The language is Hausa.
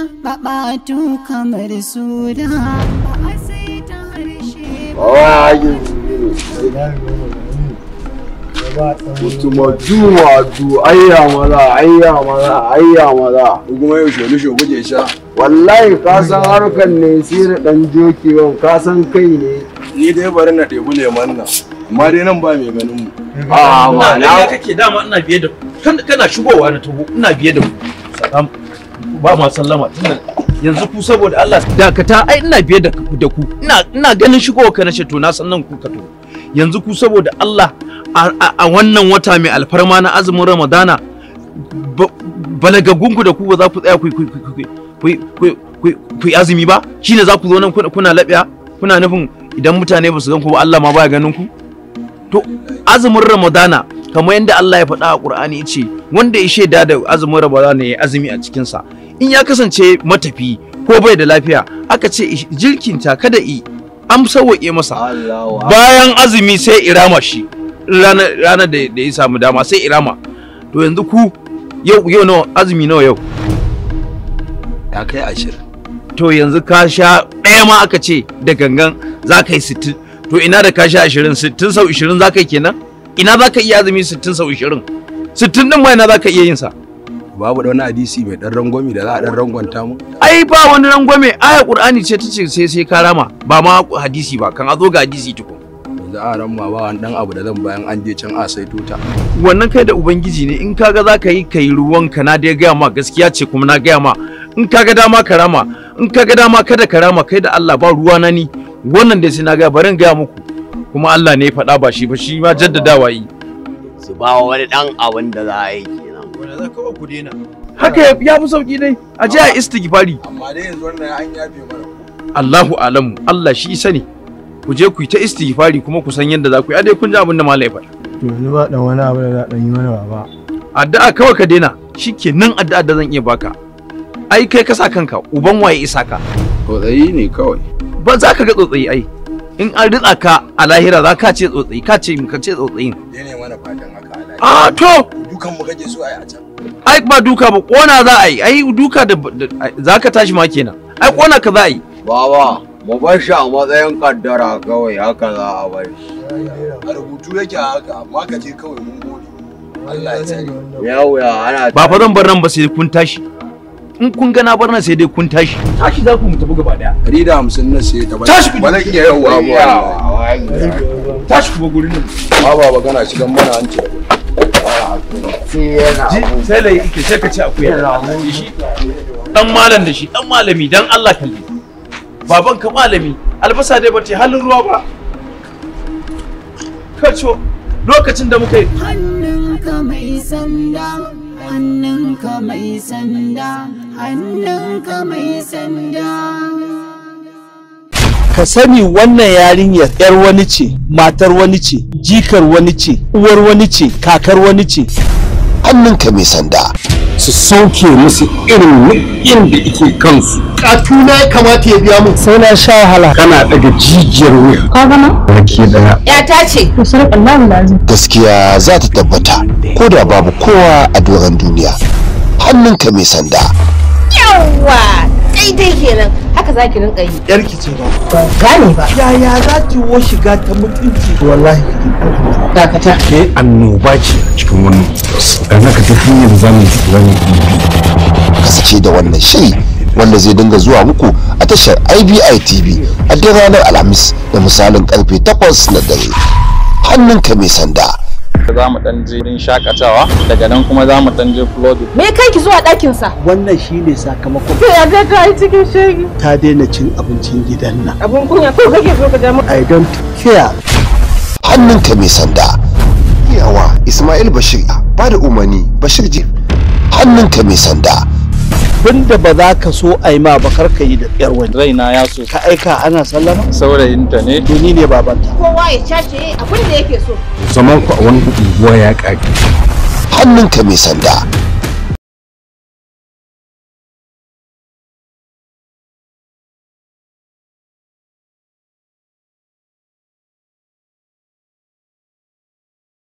sanda babatu kamar suda ba a sai ta harshe Mutumaju ayya maza ayya maza ayya maza kuma yau sholisho kuke sha. Wallahi ka san harkar ne sai da dan jokewan ka san kai ne. Ni dai bari na ɗebi lemon nan amma dai nan ba mai ganin mu. A ma na kake dama ina biye da kana shigowa na taho ina biye da ku. Salam ba ma sallama tunda yanzu ku saboda Allah dakata ai ina biye da ku ina ganin shigowa ka nace to na san nan ku ka to yanzu ku saboda Allah a wannan wata mai alfarma na azumin Ramadana balagagunku da ku ba za ku tsaya ku azumi ba shine za ku zo nan kuna labiya kuna nufin idan mutane ba su gan ku ba Allah ma baya ganin ku. To azumin Ramadana kamar yadda Allah ya faɗa a Qur'ani yace wanda ya shaida da azumin Ramadana ya azumi a cikin sa in ya kasance matafi ko bai da lafiya aka ce jirkinta kada i am sauwaƙe masa bayan azumi sai irama shi ranar da ya samu dama sai irama. To yanzu ku yau nawa azumi nawa yau ya kai 20. To yanzu ka sha ɗaya ma aka ce da gangan za ka yi 60. To ina da ka sha 20 60 sau 20 za ka yi kenan ina za ka iya azumi 60 sau 20 60 ɗin ma ina za ka iya yin sa. Babu da wani hadisi mai ɗan rangwame da za a ɗan rangwanta mu. Ai ba wani rangwame aya Qur'ani ce tace sai ka rama ba ma hadisi ba kan a zo ga hadisi tukun. Yanzu a ran ma ba wani ɗan abu da zan bayan an je can a saito ta. Wannan kai da ubangiji ne in kaga za ka yi kai ruwanka na dai gaya ma gaskiya ce kuma na gaya ma in kaga dama ka rama in kaga dama kada ka rama kai da Allah ba ruwa na ni wannan dai sai na gaya bari in gaya muku kuma Allah ne ya faɗa ba shi ba shi ma jaddadawa yi. Su ba wani ɗan abin da za a yi kenan. Wanda za ka ku daina. Haka ya fi sauki dai a je a istighfari. Amma dai yanzu wannan an yafe mana. Allahu alamu Allah shi sani. Ku je ku yi ta istighfari kuma ku san yadda za ku yi a dai kun ji abin da malai faɗa. To yanzu ba dan wani abu da za dan yi mana baba. Addu'a kawai ka daina shikenan addu'a da zan iya baka. Ai kai ka sa kanka uban waye isa ka. Tsotsayi ne kawai. Ba za ka ga tsotsayi ai. In an ritsa ka a lahira za ka ce tsotsayi ka ce tsotsayin. Dai mana fatan haka a lahira. A to dukan mu kake so ai a can. Ai ba duka ba kona za a yi ai duka da za ka tashi ma kenan. Ai kona ka za a yi. Baba mu bar shi a matsayin kaddara kawai haka za a bar shi. A rubutu yake haka amma ka je kawai mun gode. Allah ya tsare. Yawo ya ana ba fa zan bar nan ba sai kun tashi. In kun ga na bar nan sai dai kun tashi. Tashi za ku mu tafi gaba daya. 150 nan sai ta tashi ku ba zan iya yawa ba. Tashi ku ba gurin nan. Baba ba kana shigan mana hanci. Sai lai yake sai ka ci akuya. Shi dan malam da shi dan malami dan Allah kalli. Baban ka malami albasa dai bata halin ruwa ba. Kaco lokacin da muka yi hannunka mai sanda hannunka mai sanda hannunka mai sanda. Ka sani wannan yarinyar yar wani ce matar wani ce jikar wani ce uwar wani ce kakar wani ce. Hannunka mai sanda su sauke musu irin nau'in da yake kansu. Katuna ya kamata ya biya mun. Sai na sha wahala. Kana daga jijiyar wuya. Ka gama? Rake daya. Ya ta ce. To sarƙa Allahu lazim. Gaskiya za ta tabbata ko da babu kowa a doron duniya. Hannunka mai sanda. Yawwa! Daidai kenan. Haka za ki rinka yi. Yarki ce ba. Ban gane ba. Yaya za ki wo shiga ta mutunci? Wallahi ki dakata. Ke annoba ce cikin wannan. Dan haka ta hanyar zamu zamu kasance da wannan shiri wanda zai dinga zuwa muku a tashar IBI TV a duk ranar Alhamis da misalin karfe 8 na dare. Hannunka mai sanda. Za mu dan je wurin shakatawa daga nan kuma za mu dan je club. Me kai ki zuwa ɗakin sa? Wannan shine sakamakon. To ya ga ta yi cikin shege. Ta daina cin abincin gidan nan. Abun kunya ko kake so ka ja mu? I don't care. Hannunka mai sanda. Yawa Ismail Bashir ba da umarni Bashir Jif. Hannunka mai sanda. Bunda ba za ka so a yi ma ba kar ka yi da yar wani. Raina ya so. Ka aika ana sallama? Saurayinta ne. To ni ne babanta. Kowa ya cace abin da yake so. Zaman ku a wani unguwa ya ƙage. Hannunka mai sanda.